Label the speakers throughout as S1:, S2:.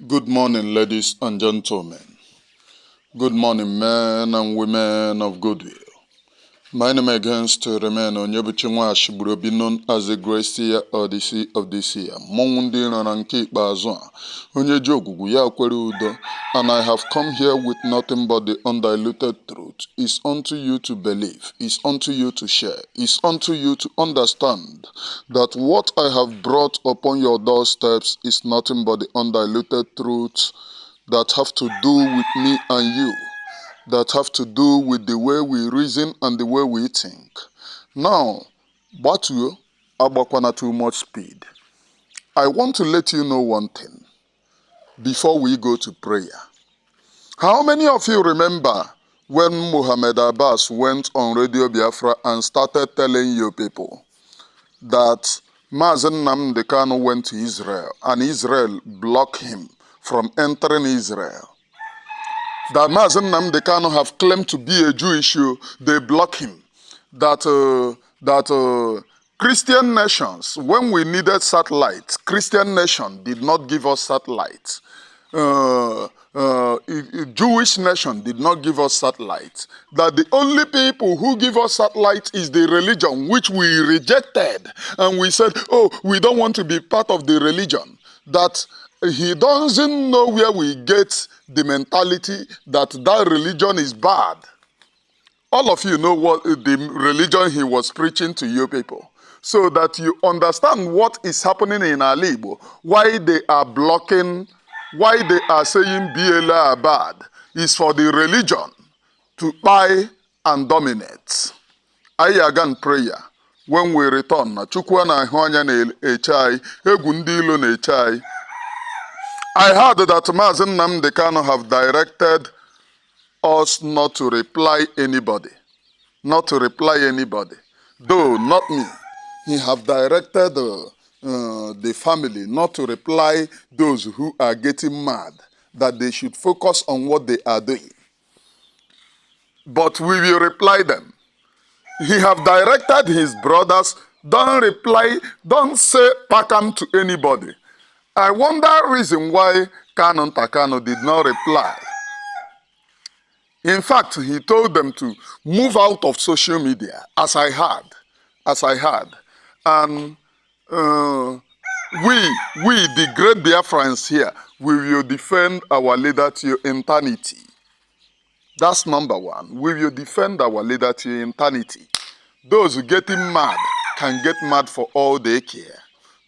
S1: Good morning, ladies and gentlemen. Good morning, men and women of goodwill. My name again still remain Onyebuchi Nwashiburu, known as the Grace Year Odyssey of this year. Mongundi Ranki Bazwa, Onyejogu ya kwere udo, and I have come here with nothing but the undiluted truth. It's unto you to believe, it's unto you to share, it's unto you to understand that what I have brought upon your doorsteps is nothing but the undiluted truth that have to do with me and you, that have to do with the way we reason and the way we think. Now, Batu Abakwana too much speed. I want to let you know one thing before we go to prayer. How many of you remember when Muhammad Abbas went on Radio Biafra and started telling you people that Mazi Nnamdi Kanu went to Israel and Israel blocked him from entering Israel? That Mazi Nnamdi Kanu have claimed to be a Jewish, they block him. That Christian nations, when we needed satellites, Christian nation did not give us satellites. Jewish nation did not give us satellites. That the only people who give us satellites is the religion which we rejected. And we said, oh, we don't want to be part of the religion. That he doesn't know where we get the mentality that that religion is bad. All of you know what the religion he was preaching to you people. So that you understand what is happening in Alibo, why they are blocking, why they are saying BLA are bad, is for the religion to buy and dominate. I again prayer. When we return, Chukwu na Ihuanya na-echai, egwu ndị ilo na-echai. I heard that Mazi Nnamdi Kanu have directed us not to reply anybody. Not to reply anybody. Though, not me. He have directed the family not to reply those who are getting mad. That they should focus on what they are doing. But we will reply them. He have directed his brothers, don't reply, don't say pakam to anybody. I wonder reason why Kanu Takano did not reply. In fact, he told them to move out of social media, as I heard. And we, the great Biafrans here, we will defend our leader to eternity. That's number one. We will defend our leader to eternity. Those who getting mad can get mad for all they care.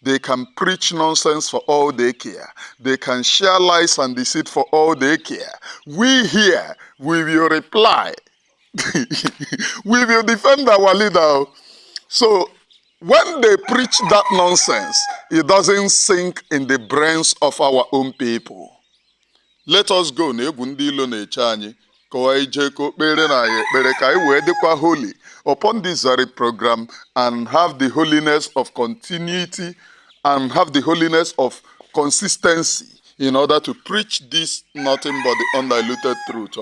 S1: They can preach nonsense for all they care. They can share lies and deceit for all they care. We here, we will reply. We will defend our leader. So when they preach that nonsense, it doesn't sink in the brains of our own people. Let us go. Holy upon this very program and have the holiness of continuity and have the holiness of consistency in order to preach this nothing but the undiluted truth.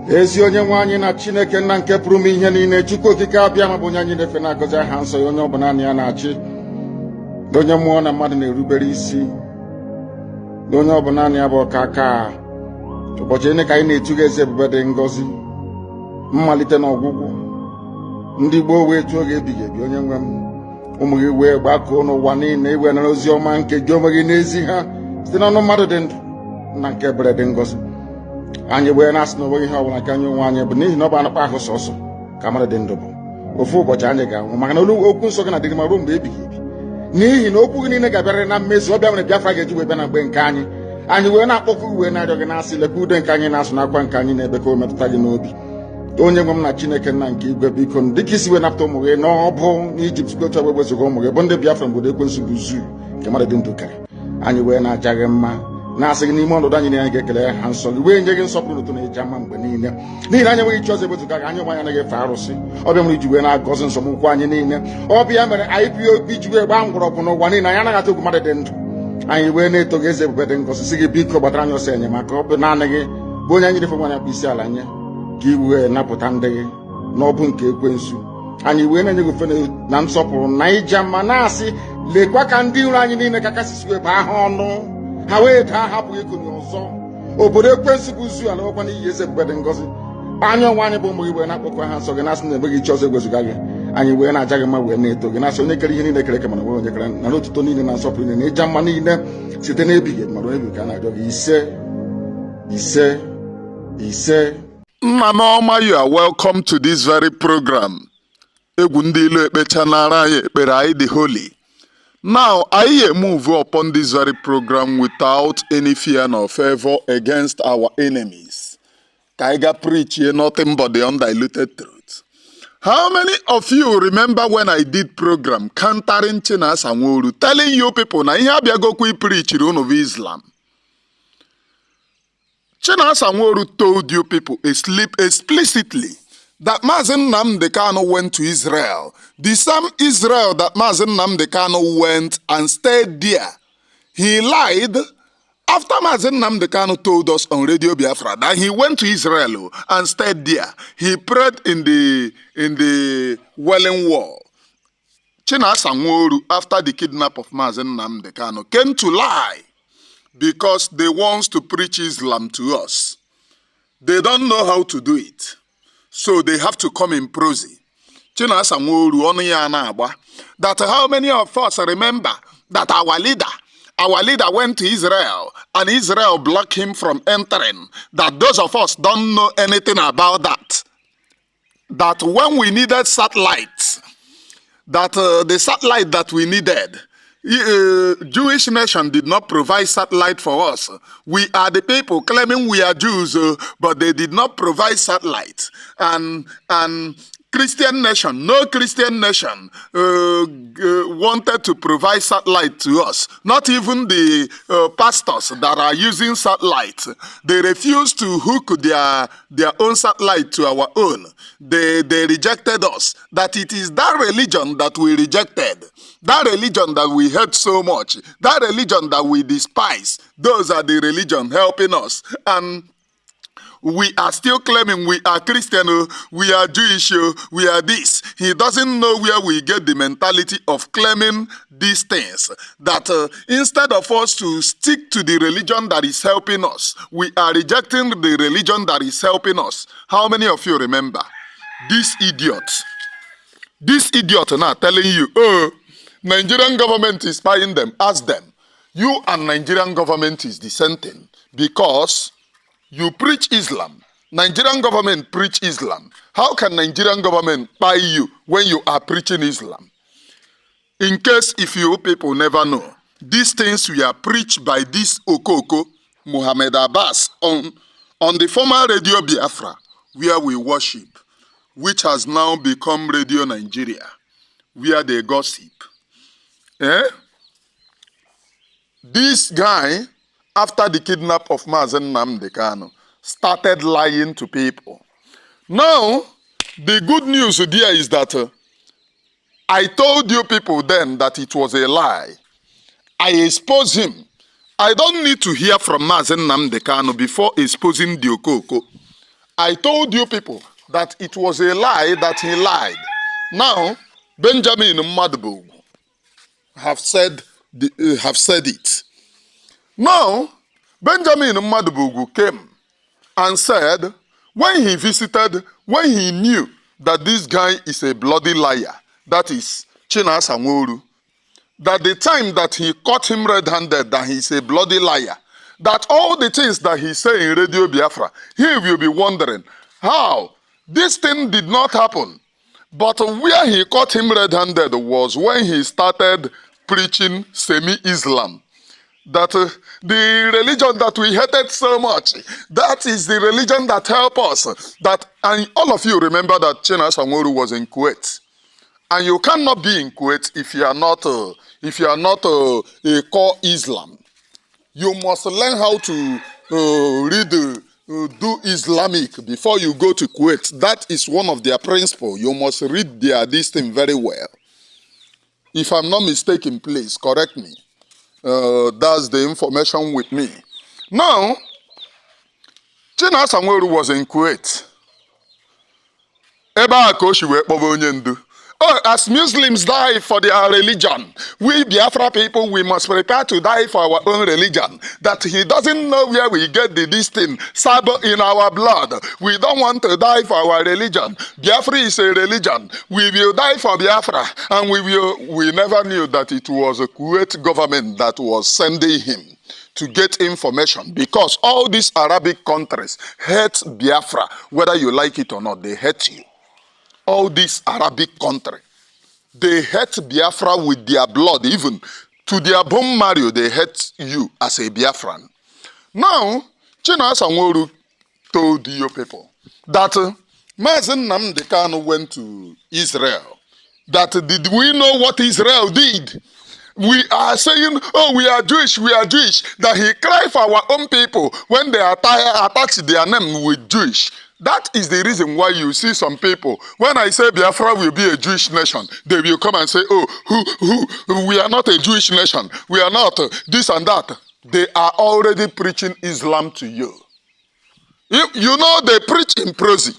S2: Ezi onye nwe anyị na Chineke nna nke pụrụ ime ihe niile, Chukwu okike abịa ma bụ onye anyị na-efe na-agọzi aha nsọ ya, onye ọbụla na ya na-achị, onye mmụọ na mmadụ na-erubere isi, onye ọbụla na ya bụ ọkaka. Ụbọchị ene ka anyị na-etuga eze ebube dị ngọzi, mmalite na ọgwụgwụ, ndị gboo wee tụọ oge ebighị ebi. Onye nwe m, ụmụ gị wee gbakọọ n'ụwa niile iwe nara ozi ọma nke gị onwe gị n'ezi ha site n'ọnụ mmadụ dị ndụ na nke ebere dị ngọzi. Anyị wee na-asị na onweghị ihe ọbụla ka anyị onwe anyị bụ n'ihi na ọ bụ anụkpa ahụ sọsọ ka mmadụ dị ndụ bụ. Ofu ụbọchị anyị ga-anwụ maka na okwu nsọ gị na-adịrị ma ruo mgbe ebighị ebi. N'ihi na okwu gị niile ga-abịarịrị na mmezu. Ọ bịa mere Biafra ga-eji wee bịa na mgbe nke anyị. Anyị wee na-akpọkụ uwe na-arịọ gị na-asị lekwa ude nke anyị na-asụ n'akwa nke anyị na-ebe ka o metụta gị n'obi. Onye nwe m na Chineke nna nke igwe, biko dịka isi wee napụta ụmụ gị n'ọbụ n'Ijipt gotu ọgbọ wezuga ụmụ gị bụ ndị Biafra mgbodo ekwensu bụ zuu nke mmadụ dị ndụ kere. Anyị wee na-aja gị mma na-asị gị n'ime ọnọdụ anyị na anyị ga-ekele ha nsọ gị wee nye gị nsọpụrụ ụtọ na eji ama mgbe niile. N'ihi na anyị enweghị ichi ọzọ ewezuga gị, anyị onwe anyị anaghị efe arụsị. Ọbịa mere iji wee na-agọzi nsọmụkwụ anyị niile. Ọbịa mere IPOB ji wee gbaa mgbọrọgwụ n'ụwa niile. Anyị anaghị atụ egwu mmadụ dị ndụ. Anyị wee na-eto gị eze ebube dị ngọzi, sị gị biko gbatara anyị ọsọ enyemaka. Ọ bụ naanị gị bụ onye anyị na-efe nwanyị akpụ isi ala nye ka i wee napụta ndị gị n'ọbụ nke ekwensu anyị wee na-enye gị ofe na nsọpụrụ na ịja mma na-asị lekwa ka ndị iro anyị niile ka kasịsi wee baa ha ọnụ ha wee daa hapụghị ikonye ọzọ obodo ekwensu bụ zu ala ọkwa n'ihi eze ebube dị ngọzi anya ọnwa anyị bụ ụmụ gị wee na-akpọkọ ha nsọ gị na-asị na ebe gị chi ọzọ egwezuga gị anyị wee na-aja gị mma wee na-eto gị na-asị onye kere ihe niile kere eke mana wee onye kere na otuto niile na nsọpụrụ niile na ịja mma niile site n'ebighị mmadụ ebi ka a na-ajọ gị ise.
S1: Nnanoma, you are welcome to this very program. Egwu ndị ilu ekpecha nara anyị ekpere anyị the holy. Now, I move upon this very program without any fear nor favor against our enemies. Kaiga preach here nothing but the undiluted truth. How many of you remember when I did program countering Chinasa Nworu, telling you people na ihe abịagokwa preach of Islam? Chinasa Nworu told you people explicitly that Mazi Nnamdi Kanu went to Israel. The same Israel that Mazi Nnamdi Kanu went and stayed there. He lied after Mazi Nnamdi Kanu told us on Radio Biafra that he went to Israel and stayed there. He prayed in the Wailing Wall. Chinasa Nworu, after the kidnap of Mazi Nnamdi Kanu, came to lie because they want to preach Islam to us. They don't know how to do it. So they have to come in prosy. Chinasa Nworu onu ya na-agba that how many of us remember that our leader went to Israel and Israel blocked him from entering. That those of us don't know anything about that. That when we needed satellites, that the satellite that we needed, Jewish nation did not provide satellite for us. We are the people claiming we are Jews, but they did not provide satellite. And Christian nation, no Christian nation wanted to provide satellite to us. Not even the pastors that are using satellite. They refused to hook their own satellite to our own. They rejected us. That it is that religion that we rejected. That religion that we hate so much, that religion that we despise, those are the religion helping us. And we are still claiming we are Christian, we are Jewish, we are this. He doesn't know where we get the mentality of claiming these things. That instead of us to stick to the religion that is helping us, we are rejecting the religion that is helping us. How many of you remember? This idiot now telling you, oh, Nigerian government is spying them. Ask them. You and Nigerian government is the same thing because you preach Islam. Nigerian government preach Islam. How can Nigerian government spy you when you are preaching Islam? In case if you people never know, these things were preached by this Okoko, Muhammad Abbas, on the former Radio Biafra, where we worship, which has now become Radio Nigeria, where they gossip. This guy, after the kidnap of Mazi Nnamdi Kanu, started lying to people. Now, the good news there is that I told you people then that it was a lie. I exposed him. I don't need to hear from Mazi Nnamdi Kanu before exposing the Okoko. I told you people that it was a lie that he lied. Now, Benjamin mmadubugwu have said it. Now, Benjamin mmadubugwu came and said, when he knew that this guy is a bloody liar, that is Chinasa Nworu, that the time that he caught him red-handed, that he's a bloody liar, that all the things that he said in Radio Biafra, he will be wondering how this thing did not happen. But where he caught him red-handed was when he started preaching semi-Islam. That the religion that we hated so much, that is the religion that helped us. And all of you remember that Chinasa Nworu was in Kuwait. And you cannot be in Kuwait if you are not a core Islam. You must learn how to do Islamic before you go to Kuwait. That is one of their principles. You must read this thing very well. If I'm not mistaken, please correct me. That's the information with me. Now, Chinasa Nworu was in Kuwait. Ebe a ka o si wee kpọba onye ndu. Oh, as Muslims die for their religion, we Biafra people, we must prepare to die for our own religion. That he doesn't know where we get this thing, sabo in our blood. We don't want to die for our religion. Biafra is a religion. We will die for Biafra. And we never knew that it was a Kuwait government that was sending him to get information, because all these Arabic countries hate Biafra. Whether you like it or not, they hate you. All these Arabic countries, they hate Biafra with their blood, even to their bone marrow. They hate you as a Biafran. Now, Chinasa Nworu told you people that Mazi Nnamdi Kanu went to Israel. That did we know what Israel did? We are saying, oh, we are Jewish, we are Jewish. That he cried for our own people when they attach their name with Jewish. That is the reason why you see some people, when I say Biafra will be a Jewish nation, they will come and say, oh, we are not a Jewish nation. We are not this and that. They are already preaching Islam to you. You know, they preach in prosy.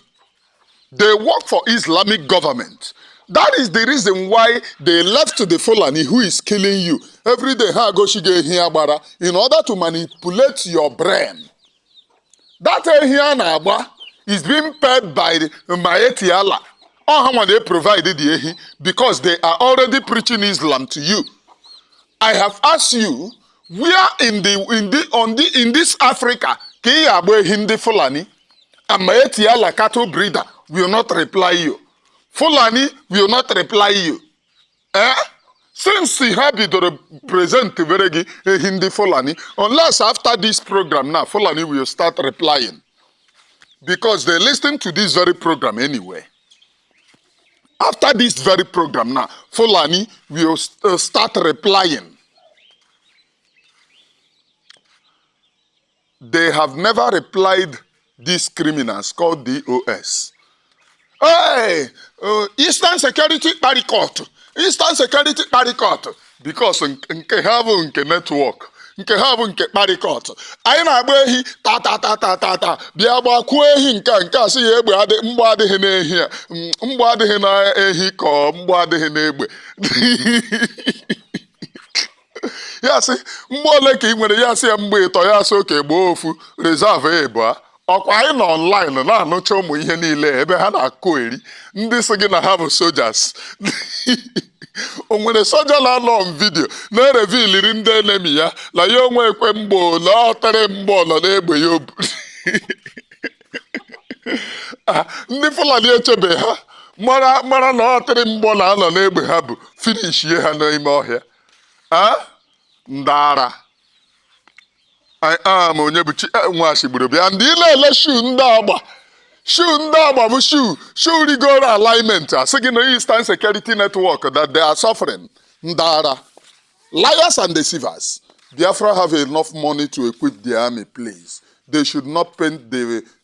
S1: They work for Islamic government. That is the reason why they left to the Fulani who is killing you. Every day, in order to manipulate your brain. That is being paid by Maeti Allah. Or how they provided the ehi, because they are already preaching Islam to you. I have asked you, where in this Africa, Hindi Fulani, and Maeti Allah cattle breeder will not reply you. Fulani will not reply you. Since he had to present Veregi a Hindi Fulani, unless after this program now, Fulani will start replying. Because they listen to this very program anyway. After this very program now, Fulani will start replying. They have never replied these criminals called DOS. Hey, Eastern Security Barricade. Eastern Security Barricade. Because nke ha bụ nke network. Nke ha bụ nke barricade. Anyị na-agba ehi ta bịa gbakwuo ehi nke asị ya egbe mgbọ adịghị n'ehi a. Mgbọ adịghị n'ehi ka mgbọ adịghị n'egbe. Ya sị mgbọ ole ka ị nwere, ya sị ya mgbe ịtọ, ya sị oke gboo ofu reserve ebua. Ọkwa anyị nọ online na-anụcha ụmụ ihe niile ebe ha na-akụ eri. Ndị sị gị na ha bụ soldiers. O nwere soja na-anọ vidio na-ereviliri ndị enemi ya na ya onwe ekwe mgbo na ọ tere mgbọ nọ n'egbe ya obu. Ndị Fulani echebe ha mara na ọ tere mgbọ na anọ n'egbe ha bụ finish ye ha n'ime ọhịa. Ndị ara onye bụ nwa Ashigburu bịa ndị na-ele shoe ndị agba. Shoe ndị agba bụ shoe rigoro alignment. Asị gị na Eastern Security Network that they are suffering. Ndị ara. Liars and deceivers. Biafra have enough money to equip the army, please. They should not paint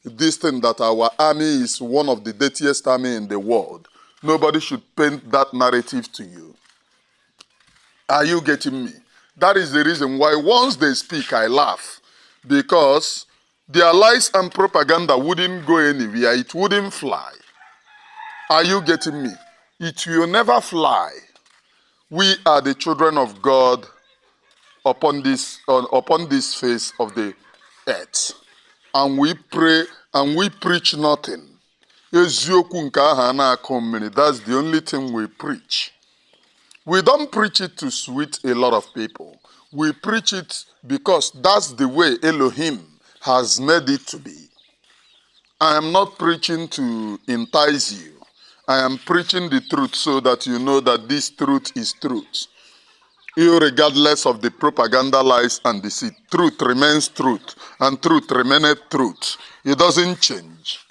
S1: this thing that our army is one of the dirtiest army in the world. Nobody should paint that narrative to you. Are you getting me? That is the reason why once they speak, I laugh. Because their lies and propaganda wouldn't go anywhere. It wouldn't fly. Are you getting me? It will never fly. We are the children of God upon this face of the earth. And we pray and we preach nothing. That's the only thing we preach. We don't preach it to sweet a lot of people. We preach it because that's the way Elohim has made it to be. I am not preaching to entice you. I am preaching the truth so that you know that this truth is truth. Irregardless of the propaganda, lies, and deceit, truth remains truth, and truth remaineth truth. It doesn't change.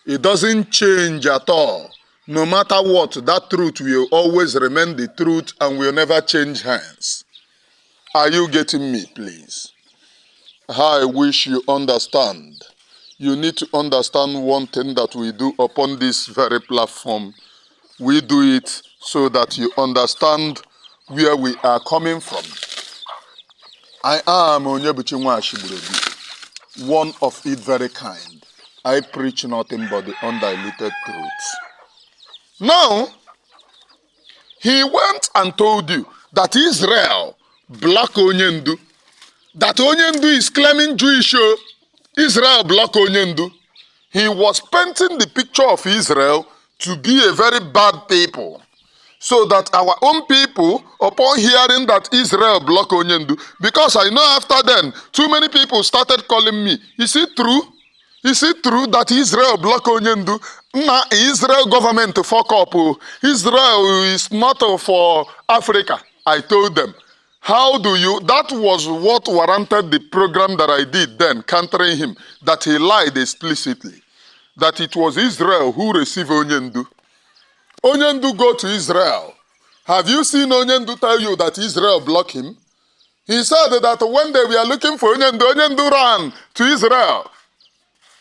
S1: It doesn't change at all. No matter what, that truth will always remain the truth and will never change hands. Are you getting me, please? I wish you understand. You need to understand one thing that we do upon this very platform. We do it so that you understand where we are coming from. I am Onyebuchi Nwashiburu, one of it very kind. I preach nothing but the undiluted truth. Now, He went and told you that Israel block Onyendu. That Onyendu is claiming Jewish. Israel block Onyendu. He was painting the picture of Israel to be a very bad people. So that our own people, upon hearing that Israel block Onyendu, because I know after then, too many people started calling me, is it true? Is it true that Israel block Onyendu? Nah, Israel government to fuck up. Israel is not for Africa. I told them. How do you? That was what warranted the program that I did then, countering him, that he lied explicitly. That it was Israel who received Onyendu. Onyendu go to Israel. Have you seen Onyendu tell you that Israel blocked him? He said that when they were looking for Onyendu, Onyendu ran to Israel.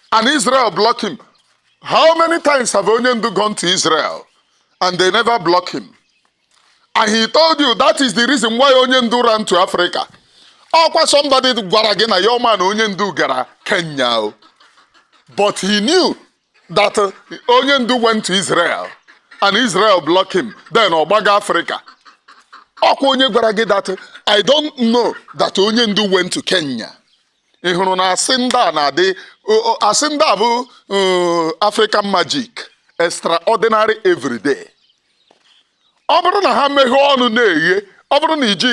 S1: And Israel blocked him. How many times have Onyendu gone to Israel? And they never blocked him. And he told you that is the reason why Onyendu ran to Africa. Or somebody gwara gị na your man Onyendu gara Kenya. But he knew that Onyendu went to Israel. And Israel blocked him. Then Obaga Africa. Onye gwara gị that I don't know that Onyendu went to Kenya. Ị hụrụ na asịnda na-adị asịnda bụ African magic, extraordinary everyday. Ọ bụrụ na ha meghe ọnụ na-eghe, ọ bụrụ na iji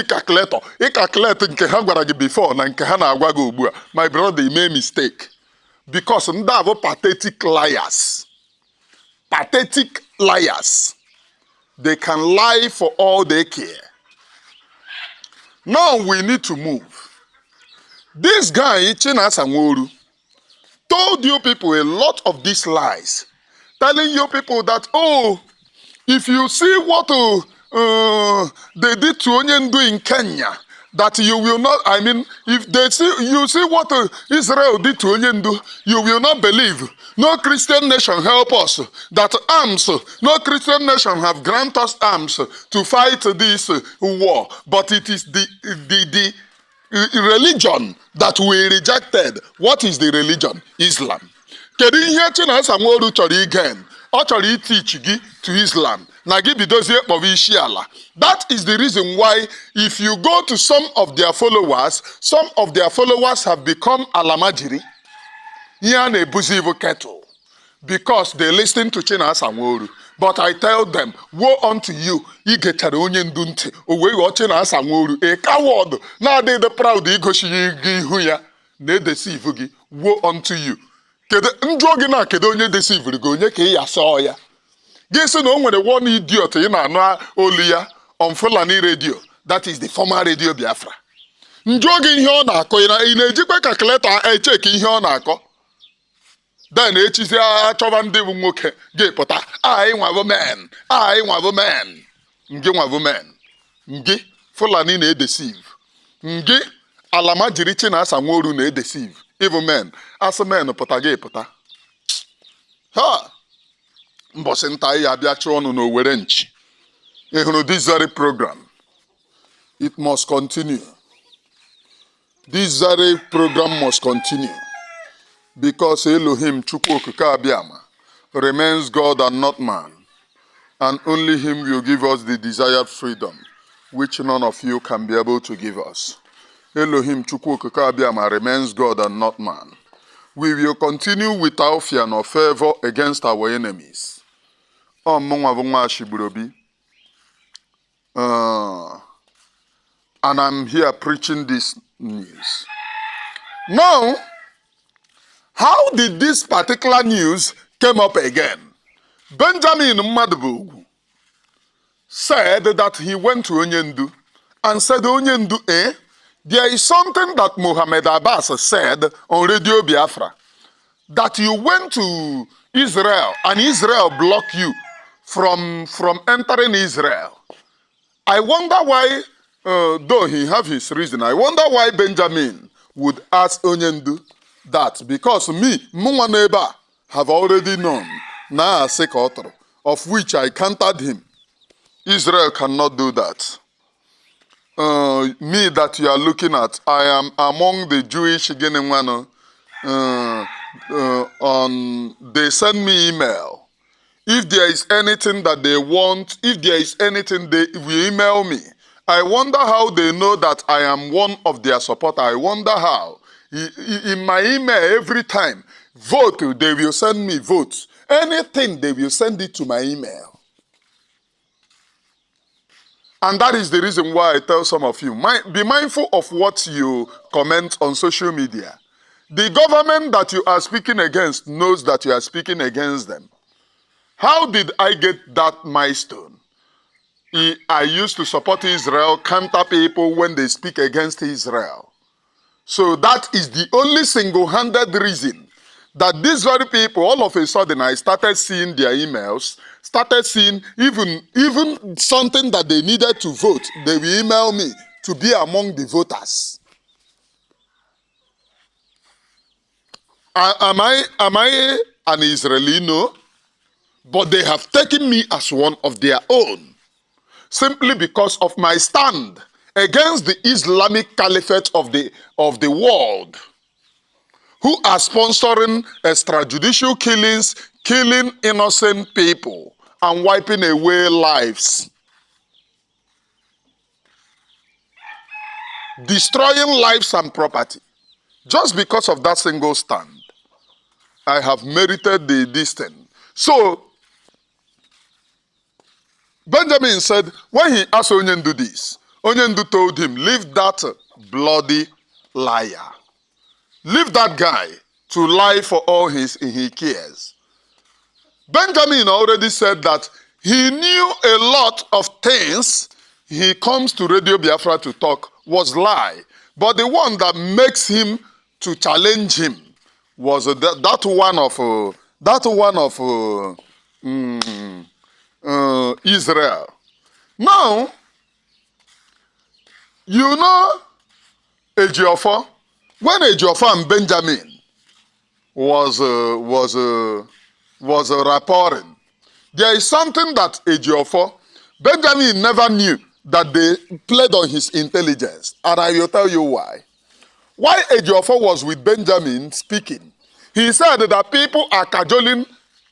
S1: ịkalkulate nke ha gwara gị before na nke ha na-agwa gị ugbu a, my brother, you made mistake. Because ndị a bụ pathetic liars. Pathetic liars. They can lie for all they care. Now we need to move. This guy, Chinasa Nworu, told you people a lot of these lies. Telling you people that, oh, if you see what they did to Onyendu in Kenya, that you will not, I mean, if they see, you see what Israel did to Onyendu, you will not believe. No Christian nation help us. That arms, no Christian nation have granted us arms to fight this war. But it is the religion that we rejected. What is the religion? Islam. Kedu ihe Chinasa Nworu chọrọ igen? Ọ chọrọ iteach gị to Islam. Na gị bidozie kpọwa isi ala. That is the reason why if you go to some of their followers have become alamajiri. Ihe a na-ebuzi bụ kettle. Because they listen to Chinasa Nworu. But I tell them, woe unto you, ị gechara Onyendu ntị, o wee ghọọ Chinasa Nworu, a coward, na-adịghị proud igosi gị ihu ya, na-edeceive gị, woe unto you. Njụọ gị na kedu onye deceived gị, onye ka ị ya sọọ ya? Gị sị na o nwere one idiot ị na-anụ olu ya on Fulani radio, that is the former radio Biafra. Njụọ gị ihe ọ na-akọ, ị na-ejikwa calculator echeki ihe ọ na-akọ. Then echizi achọba ndị bụ nwoke ga-epụta anyị nwabụ men, anyị nwabụ men. Ngị nwabụ men. Ngị Fulani na-edeceive. Ngị alamajiri Chinasa Nworu na-edeceive. Even men. Asị men pụta ga-epụta. Ha! Mbọsị nta ya abịa chụọ ọnụ n'Owere nchi. Ị hụrụ this very program. It must continue. This very program must continue. Because Elohim Chukwu Okike Abiama remains God and not man. And only him will give us the desired freedom, which none of you can be able to give us. Elohim Chukwu Okike Abiama remains God and not man. We will continue without fear nor favor against our enemies. And I'm here preaching this news. Now, how did this particular news came up again? Benjamin Mmadubugwu said that he went to Onyendu and said, Onyendu, there is something that Mohammed Abbas said on Radio Biafra, that you went to Israel and Israel blocked you from entering Israel. I wonder why, though he have his reason, I wonder why Benjamin would ask Onyendu that, because me, Munwa neighbor, have already known, na sekotro, of which I countered him. Israel cannot do that. Me that you are looking at, I am among the Jewish Guinean they send me email. If there is anything that they want, if there is anything they will email me. I wonder how they know that I am one of their supporters. I wonder how. In my email every time, vote, they will send me votes. Anything, they will send it to my email. And that is the reason why I tell some of you, be mindful of what you comment on social media. The government that you are speaking against knows that you are speaking against them. How did I get that milestone? I used to support Israel, counter people when they speak against Israel. So that is the only single-handed reason that these very people, all of a sudden, I started seeing their emails, started seeing even something that they needed to vote, they will email me to be among the voters. Am I an Israeli? No. But they have taken me as one of their own, simply because of my stand against the Islamic Caliphate of the world, who are sponsoring extrajudicial killings, killing innocent people, and wiping away lives, destroying lives and property. Just because of that single stand, I have merited this thing. So, Benjamin said, when he asked Onyendu this, Onyendu told him, leave that bloody liar. Leave that guy to lie for all he cares. Benjamin already said that he knew a lot of things he comes to Radio Biafra to talk was lie. But the one that makes him to challenge him was that one of Israel. Now, you know Ejiofor, when Ejiofor and Benjamin was rapporting, there is something that Ejiofor, Benjamin never knew that they played on his intelligence, and I will tell you why. Why Ejiofor was with Benjamin speaking, he said that people are cajoling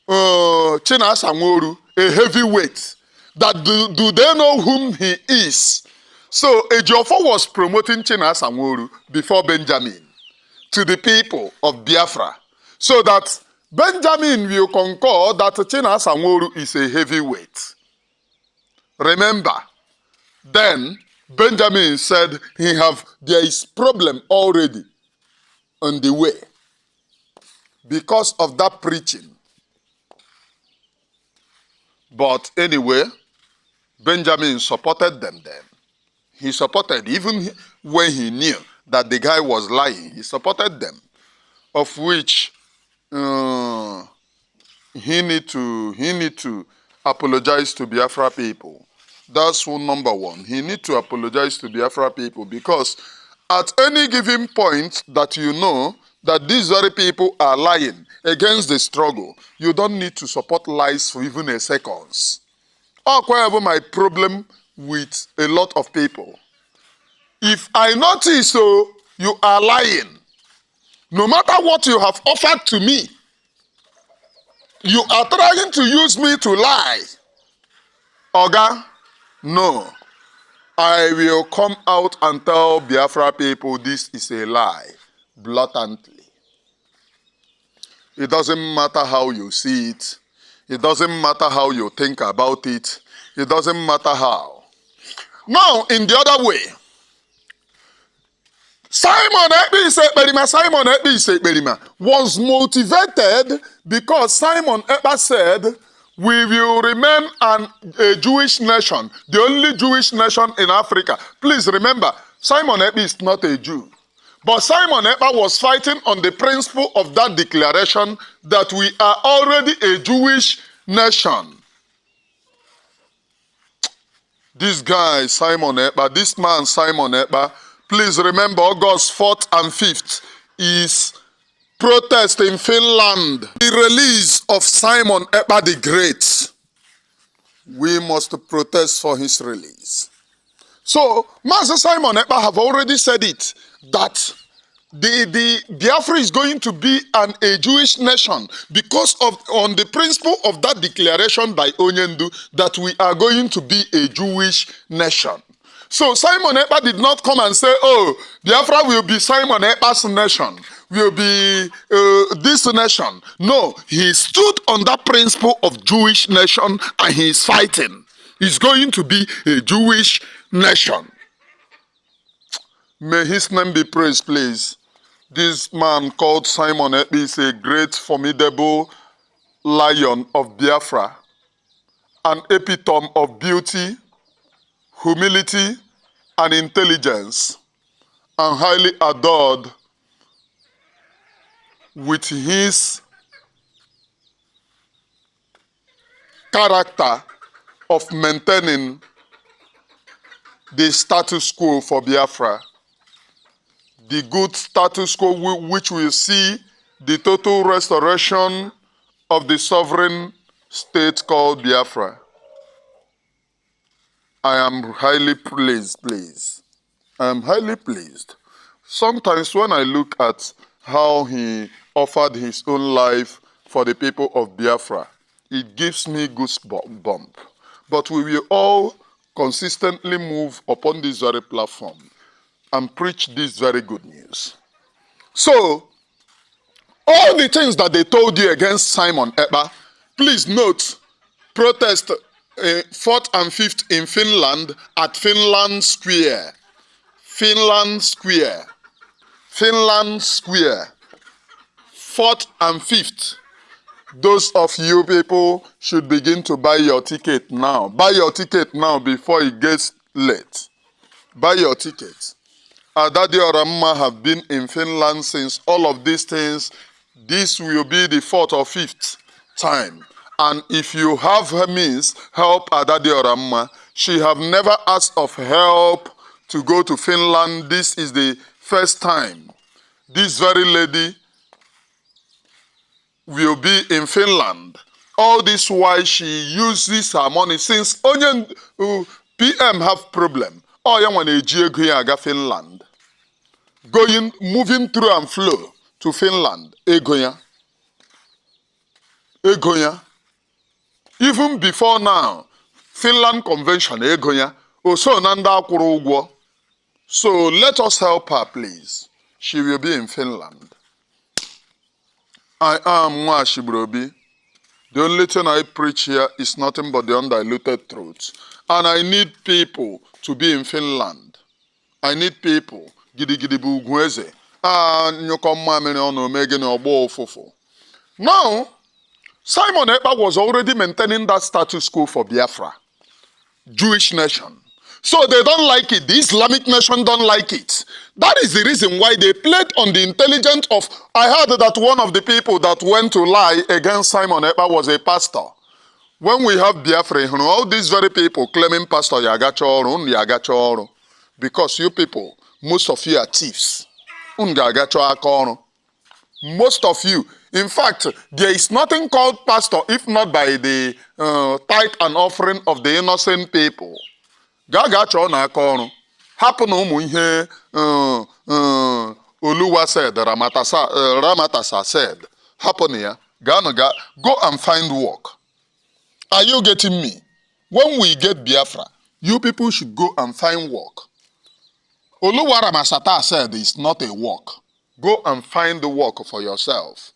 S1: Chinasa Nworu, a heavyweight, that do they know whom he is? So Ejiofor was promoting Chinasa Nworu before Benjamin to the people of Biafra, so that Benjamin will concur that Chinasa Nworu is a heavyweight. Remember, then Benjamin said there is problem already on the way because of that preaching. But anyway, Benjamin supported them then. He supported, even when he knew that the guy was lying, he supported them, of which he need to apologize to Biafra people. That's number one. He need to apologize to Biafra people, because at any given point that you know that these very people are lying against the struggle, you don't need to support lies for even a second. However, my problem with a lot of people, if I notice you are lying, no matter what you have offered to me, you are trying to use me to lie. Oga, no. I will come out and tell Biafra people this is a lie, blatantly. It doesn't matter how you see it. It doesn't matter how you think about it. It doesn't matter how. Now, in the other way, Simon Ekpa was motivated because Simon Ekpa said, we will remain a Jewish nation, the only Jewish nation in Africa. Please remember, Simon Ekpa is not a Jew. But Simon Ekpa was fighting on the principle of that declaration that we are already a Jewish nation. This guy, Simon Ekpa, this man, Simon Ekpa, please remember August 4th and 5th is protest in Finland. The release of Simon Ekpa the Great. We must protest for his release. So, Master Simon Ekpa have already said it, that the Biafra is going to be a Jewish nation because of on the principle of that declaration by Onyendu that we are going to be a Jewish nation. So Simon Ekpa did not come and say, oh, Biafra will be Simon Ekpa's nation, will be this nation. No, he stood on that principle of Jewish nation and he is fighting. He's going to be a Jewish nation. May his name be praised, please. This man called Simon Ekpa is a great, formidable lion of Biafra, an epitome of beauty, humility, and intelligence, and highly adored with his character of maintaining the status quo for Biafra. The good status quo which will see the total restoration of the sovereign state called Biafra. I am highly pleased, please. I am highly pleased. Sometimes when I look at how he offered his own life for the people of Biafra, it gives me goosebumps. But we will all consistently move upon this very platform and preach this very good news. So, all the things that they told you against Simon Ekpa, please note, protest 4th and 5th in Finland at Finland Square. Finland Square. Finland Square. 4th and 5th. Those of you people should begin to buy your ticket now. Buy your ticket now before it gets late. Buy your ticket. Adadi Oramma have been in Finland since all of these things. This will be the 4th or 5th time. And if you have her means, help Adadi Oramma. She have never asked of help to go to Finland. This is the first time. This very lady will be in Finland. All this while she uses her money since only PM have problem. Oh, you want to go Finland. Moving through and flow to Finland. Egoya. Egoya. Even before now, Finland Convention, Egoya. Also, Nanda Kurugwo. So let us help her, please. She will be in Finland. I am Mwashibrobi. The only thing I preach here is nothing but the undiluted truth. And I need people to be in Finland. I need people. Now, Simon Ekpa was already maintaining that status quo for Biafra. Jewish nation. So they don't like it. The Islamic nation don't like it. That is the reason why they played on the intelligence of... I heard that one of the people that went to lie against Simon Ekpa was a pastor. When we have Biafra, all these very people claiming Pastor Yagachoru, Yagachoru, because you people, most of you are thieves. Most of you. In fact, there is nothing called pastor if not by the tithe and offering of the innocent people. Gagacho na akoru. Happen umu ihe Oluwa said, Ramatasa said. Happen here. Go and find work. Are you getting me? When we get Biafra, you people should go and find work. Oluwa Ramasata said it's not a work. Go and find the work for yourself.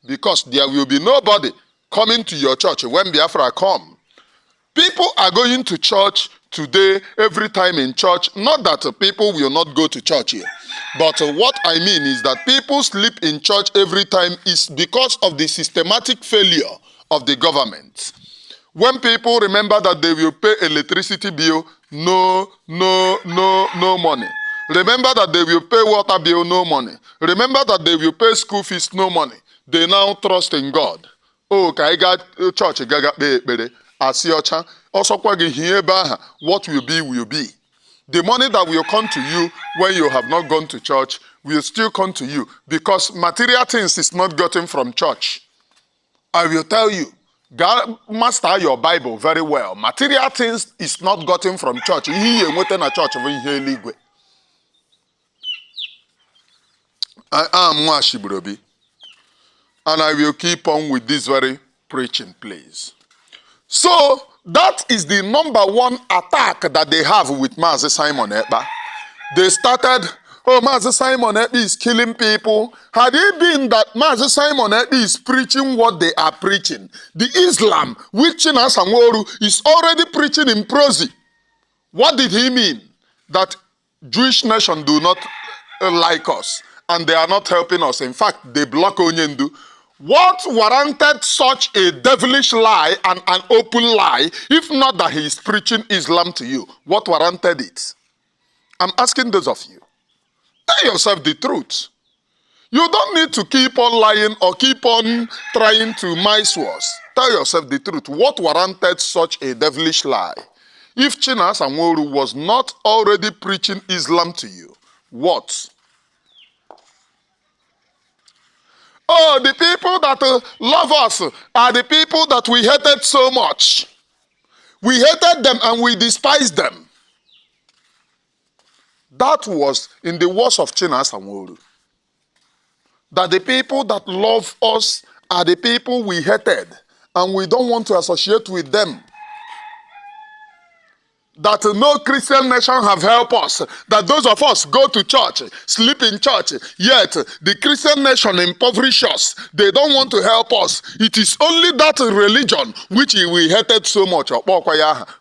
S1: Because there will be nobody coming to your church when Biafra come. People are going to church today, every time in church. Not that people will not go to church here. But what I mean is that people sleep in church every time is because of the systematic failure of the government. When people remember that they will pay electricity bill, no money. Remember that they will pay water bill, no money. Remember that they will pay school fees, no money. They now trust in God. Oh, I got church, Asiocha. Also, what will be, will be. The money that will come to you when you have not gone to church will still come to you because material things is not gotten from church. I will tell you, God, master your Bible very well. Material things is not gotten from church. I am Mwashibrobi, and I will keep on with this very preaching, please. So, that is the number one attack that they have with Mazi Simon Ekpa. They started, oh, Mazi Simon Ekpa is killing people. Had it been that Mazi Simon Ekpa is preaching what they are preaching, the Islam which Chinasa Nworu is already preaching in prosy, what did he mean? That Jewish nation do not like us and they are not helping us. In fact, they block Onyendu. What warranted such a devilish lie and an open lie, if not that he is preaching Islam to you? What warranted it? I'm asking those of you. Tell yourself the truth. You don't need to keep on lying or keep on trying to mice words. Tell yourself the truth. What warranted such a devilish lie? If Chinasa Nworu was not already preaching Islam to you, what? Oh, the people that love us are the people that we hated so much. We hated them and we despised them. That was in the words of Chinasa Nworu. That the people that love us are the people we hated and we don't want to associate with them. That no Christian nation have helped us. That those of us go to church, sleep in church, yet the Christian nation impoverish us. They don't want to help us. It is only that religion which we hated so much.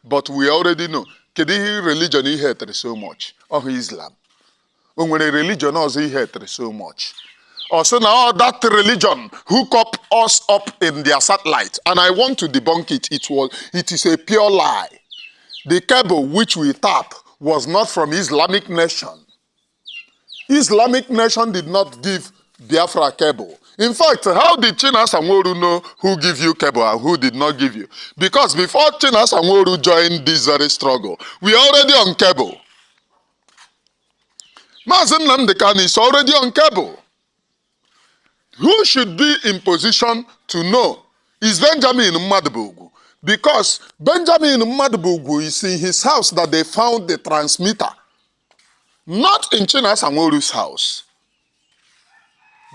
S1: But we already know. Kedi religion he hated so much? Oh, Islam. When a religion also he hated so much. Also now that religion hook up us up in their satellite. And I want to debunk it. It is a pure lie. The cable which we tap was not from Islamic nation. Islamic nation did not give Biafra cable. In fact, how did Chinasa Nworu know who gave you cable and who did not give you? Because before Chinasa Nworu joined this very struggle, we are already on cable. Mazi Nnamdi Kanu is already on cable. Who should be in position to know is Benjamin mmadubugwu. Because Benjamin mmadubugwu is in his house that they found the transmitter. Not in Chinasa Nworu's house.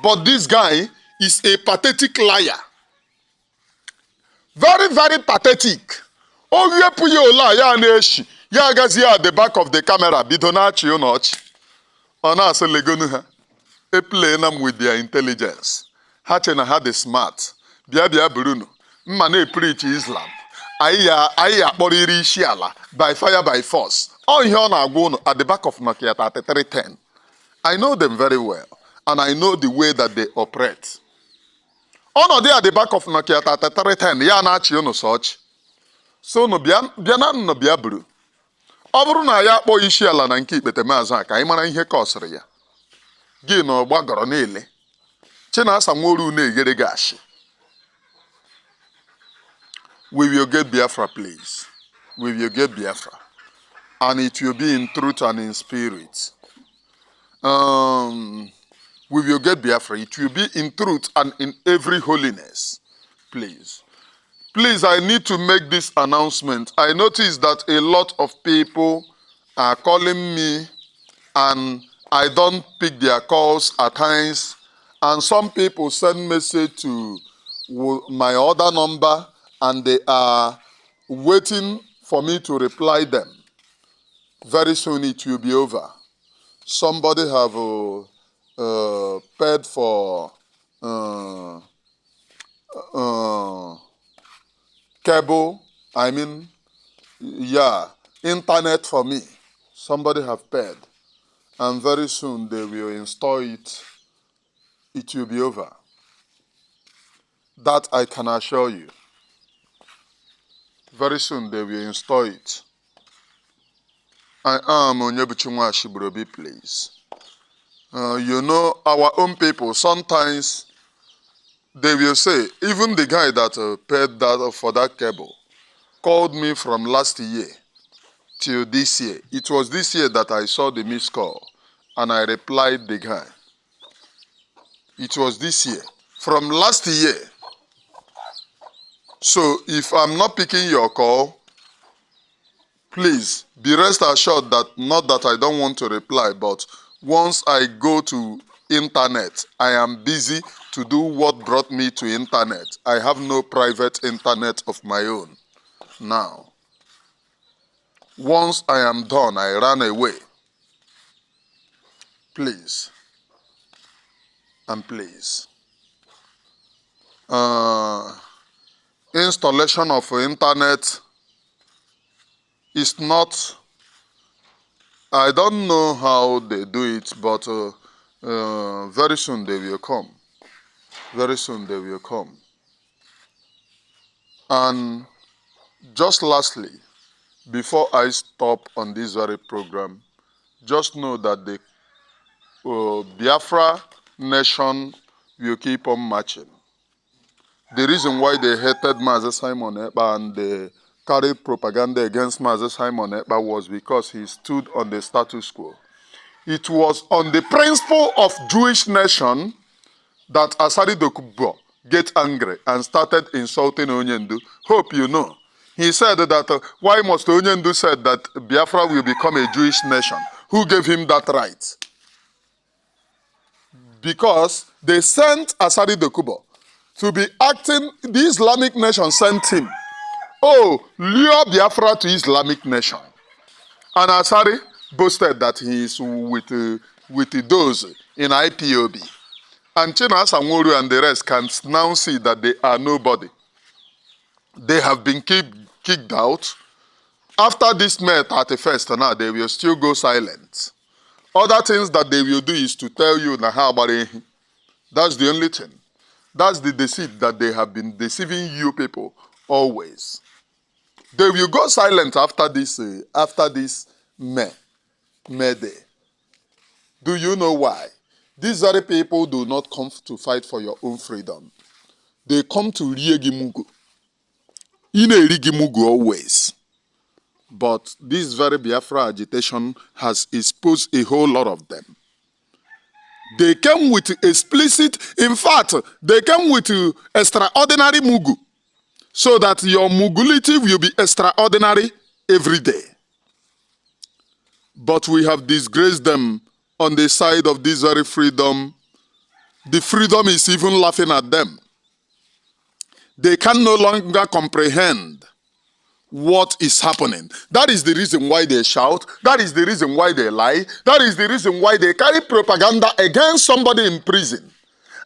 S1: But this guy is a pathetic liar. Very, very pathetic. Ya gazi at the back of the camera. Bidonachi unochi. Ona se legonu ha. E play them with their intelligence. Hachena had the smart. Bia Bruno. Mane preach Islam. Aya akporiri isiala by fire by force. All here on Agwono at the back of Nokia 3310. I know them very well. And I know the way that they operate. Oh they at the back of Nokia 3310. Ya na chi unu such. So no bia no bia buru. Ọ bụrụ na ya akpọ isiala na nke ikpete maazị a ka anyị mara ihe ka ọsịrị ya. Gị na ọgbagọrọ niile. Chinasa Nworu na-eghere gị ashị. We will get Biafra, please. We will get Biafra. And it will be in truth and in spirit. We will get Biafra. It will be in truth and in every holiness. Please. Please, I need to make this announcement. I noticed that a lot of people are calling me and I don't pick their calls at times. And some people send message to my other number and they are waiting for me to reply them. Very soon it will be over. Somebody have paid for cable, internet for me. Somebody have paid. And very soon they will install it. It will be over. That I can assure you. Very soon they will install it. I am Onyebuchi Nwashibrobi, please. You know, our own people, sometimes they will say, even the guy that paid that for that cable called me from last year till this year. It was this year that I saw the missed call and I replied the guy. It was this year. From last year. So if I'm not picking your call, please be rest assured that not that I don't want to reply, but once I go to internet. I am busy to do what brought me to internet. I have no private internet of my own. Now, once I am done, I run away. Please, and please. Installation of internet is not, I don't know how they do it, but very soon they will come. Very soon they will come. And just lastly, before I stop on this very program, just know that the Biafra nation will keep on marching. The reason why they hated Mazi Simon Ekpa and they carried propaganda against Mazi Simon Ekpa was because he stood on the status quo. It was on the principle of Jewish nation that Asari Dokubo get angry and started insulting Onyendu. Hope you know. He said that why must Onyendu said that Biafra will become a Jewish nation? Who gave him that right? Because they sent Asari Dokubo to be acting, the Islamic nation sent him. Oh, lure Biafra to Islamic nation. And Asari boasted that he is with those in IPOB. And Chinasa Nworu and the rest can now see that they are nobody. They have been kicked out. After this May 31st, now they will still go silent. Other things that they will do is to tell you na how about it. That's the only thing. That's the deceit that they have been deceiving you people always. They will go silent after this May Day. Do you know why? These very people do not come to fight for your own freedom. They come to Riegimugu. Ine always. But this very Biafra agitation has exposed a whole lot of them. They came with explicit, in fact, they came with extraordinary mugu. So that your mugulity will be extraordinary every day. But we have disgraced them on the side of this very freedom. The freedom is even laughing at them. They can no longer comprehend what is happening. That is the reason why they shout. That is the reason why they lie. That is the reason why they carry propaganda against somebody in prison.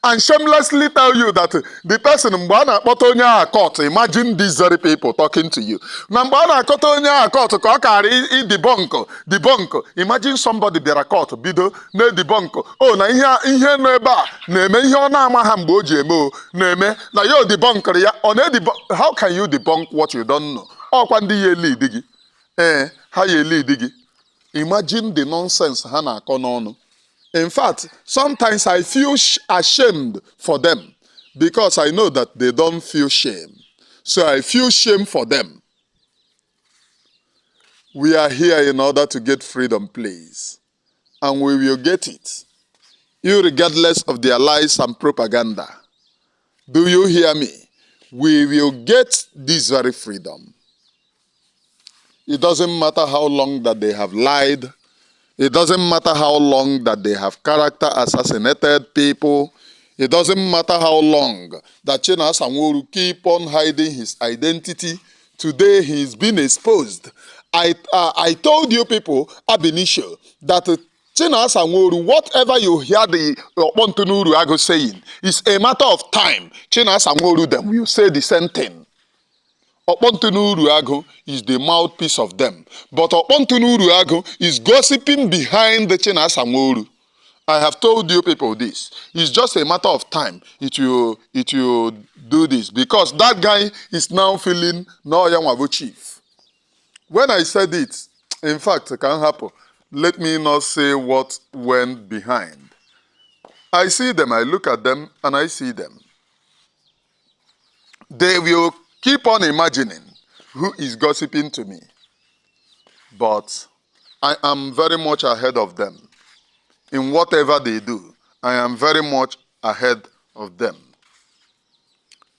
S1: And shamelessly tell you that the person mbana potonya court, imagine these very people talking to you. Mbana kotonya court ko carry debunk. Imagine somebody bịara court bido na debunk. Oh na ihe no ebe a na eme ihe ọ na-ama ha mgbe o ji eme o na eme na yo debunk ya. How can you debunk what you don't know? Ọkwa ndị ya lead gị. Ha ya lead gị. Imagine the nonsense ha na-akọ n'ọnụ. In fact, sometimes I feel ashamed for them because I know that they don't feel shame. So I feel shame for them. We are here in order to get freedom, please. And we will get it, irregardless of their lies and propaganda. Do you hear me? We will get this very freedom. It doesn't matter how long that they have lied. It doesn't matter how long that they have character assassinated people. It doesn't matter how long that Chinasa Nworu keep on hiding his identity. Today he is being exposed. I told you people ab initio that Chinasa Nworu, whatever you hear the Opontunuru Ago saying, is a matter of time. Chinasa Nworu them will say the same thing. Opontunuru Ago is the mouthpiece of them. But Opontunuru Ago is gossiping behind the Chinasa Nworu. I have told you people this. It's just a matter of time it will do this. Because that guy is now feeling no Yamavu chief. When I said it, in fact, it can happen. Let me not say what went behind. I see them, I look at them, and I see them. They will keep on imagining who is gossiping to me. But I am very much ahead of them. In whatever they do, I am very much ahead of them.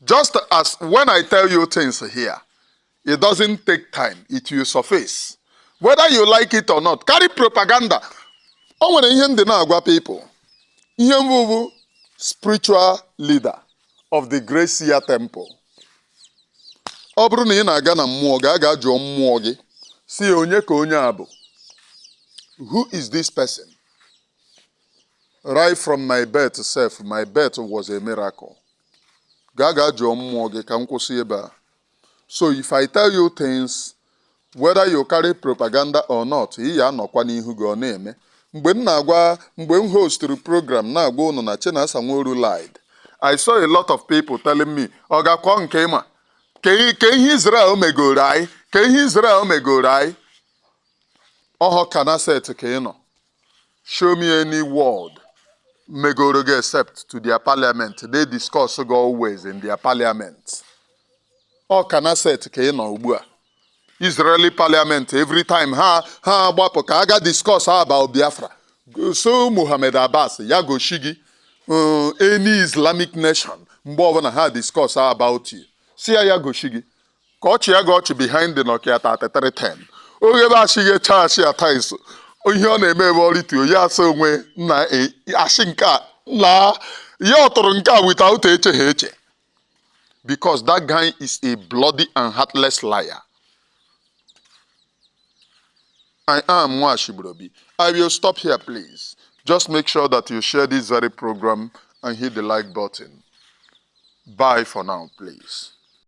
S1: Just as when I tell you things here, it doesn't take time. It will surface. Whether you like it or not, carry propaganda. I want to hear the Nagwa people. ihe mbụ bụ spiritual leader of the Gracia Temple. Ọ bụrụ na ị na-aga na mmụọ ga jụọ mmụọ gị si onye ka onye a bụ. Who is this person? Right from my birth self, my birth was a miracle. Ga jụọ mmụọ gị ka m kwụsị ebe a. So if I tell you things, whether you carry propaganda or not, ị ya anọkwa n'ihu gị ọ na-eme. Mgbe m hosturu program na-agwa unu na Chinasa Nworu lied, I saw a lot of people telling me, ọ ga-akọ nke ịma, ka ihe Israel megoro anyị, ka ihe Israel megoro anyị. Ọhọ Kanaset ka ị nọ. Show me any word megoro gị except to their parliament. They discuss always in their parliament. Ọ Kanaset ka ị nọ ugbu a. Israeli parliament every time ha agbapụ ka aga discuss about Biafra. So Mohammed Abbas ya goshi gị any Islamic nation mgbe ọbụla ha discuss about you. Si ya goshi gị ka ọchị ya ga ọchị behind the Nokia 3310. Oge ebe ashịghị chaachị ata iso ihe ọ na-eme ebe ọrịtuo ya asa onwe na ashị nke a na ya ọtụrụ nke a without eche ha eche. Because that guy is a bloody and heartless liar. I am Mwashi Burobi. I will stop here, please. Just make sure that you share this very program and hit the like button. Bye for now, please.